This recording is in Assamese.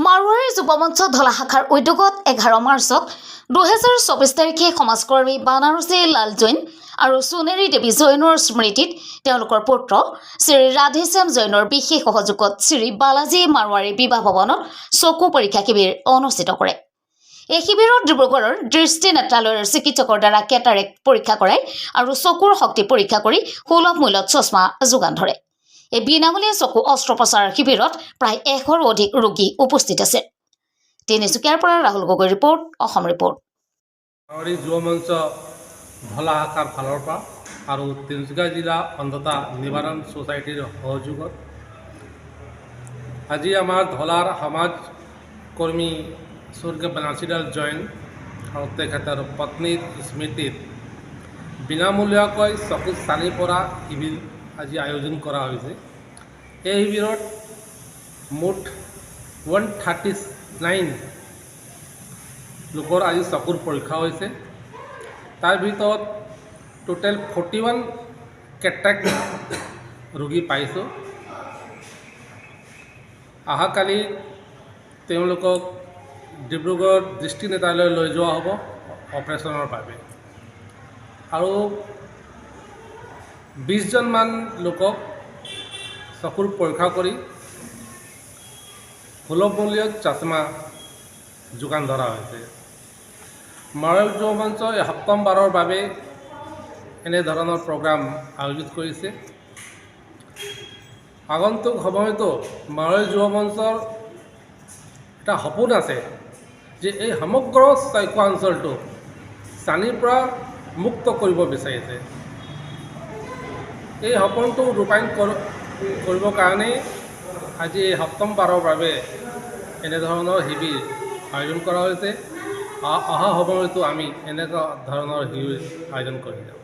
মাৰোৱাৰী যুৱ মঞ্চ ধলা শাখাৰ উদ্যোগত 11 মাৰ্চত 2024 তাৰিখে সমাজকৰ্মী বানাৰসী লাল জৈন আৰু সোণেৰী দেৱী জৈনৰ স্মৃতিত তেওঁলোকৰ পুত্ৰ শ্ৰী ৰাধেশ্যাম জৈনৰ বিশেষ সহযোগত শ্ৰী বালাজী মাৰোৱাৰী বিবাহ ভৱনত চকু পৰীক্ষা শিবিৰ অনুষ্ঠিত কৰে। এই শিবিৰত ডিব্ৰুগড়ৰ দৃষ্টি নেত্ৰালয়ৰ চিকিৎসকৰ দ্বাৰা কেটাৰেক্ট পৰীক্ষা কৰায় আৰু চকুৰ শক্তি পৰীক্ষা কৰি সুলভ মূল্যত চশমা যোগান ধৰে। এই বিনামূলীয়া চকু অস্ত্ৰোপচাৰ শিবিৰত প্ৰায় 100ৰো অধিক ৰোগী উপস্থিত আছে। তিনিচুকীয়াৰ পৰা ৰাহুল গগৈ ৰিপৰ্ট, অসম ৰিপৰ্ট। মাৰোৱাৰী যুৱ মঞ্চ ধলা শাখাৰ ফালৰ পৰা আৰু তিনিচুকীয়া জিলা অন্ধতা নিবাৰণ ছ'চাইটিৰ সহযোগত আজি আমাৰ ধলাৰ সমাজ কৰ্মী স্বৰ্গীয় বেনাৰসীলাল জৈন আৰু তেখেতৰ পত্নীৰ স্মৃতিত বিনামূলীয়াকৈ চকুত চানি পৰা শিবিৰ আজি আয়োজন কৰা হৈছে। এই শিবিৰত মুঠ 139 লোকৰ আজি চকুৰ পৰীক্ষা হৈছে। তাৰ ভিতৰত টোটেল 41 কেট্ৰেক্ট ৰোগী পাইছোঁ। অহাকালি তেওঁলোকক ডিব্ৰুগড় দৃষ্টি নেত্ৰালয়লৈ লৈ যোৱা হ'ব অপাৰেশ্যনৰ বাবে আৰু 20জনমান লোকক চকুৰ পৰীক্ষা কৰি সুলভ মূল্যত চশমা যোগান ধৰা হৈছে। মাৰোৱাৰী যুৱ মঞ্চই সপ্তমবাৰৰ বাবে এনেধৰণৰ প্ৰগ্ৰাম আয়োজিত কৰিছে। আগন্তুক সময়তো মাৰোৱাৰী যুৱ মঞ্চৰ এটা সপোন আছে যে এই সমগ্ৰ ছয়খোৱা অঞ্চলটো চানিৰ পৰা মুক্ত কৰিব বিচাৰিছে। এই সপোনটো ৰূপায়ণ কৰিবৰ কাৰণেই আজি এই সপ্তমবাৰৰ বাবে এনেধৰণৰ শিবিৰ আয়োজন কৰা হৈছে। অহা সময়তো আমি এনেকুৱা ধৰণৰ শিবিৰ আয়োজন কৰি যাম।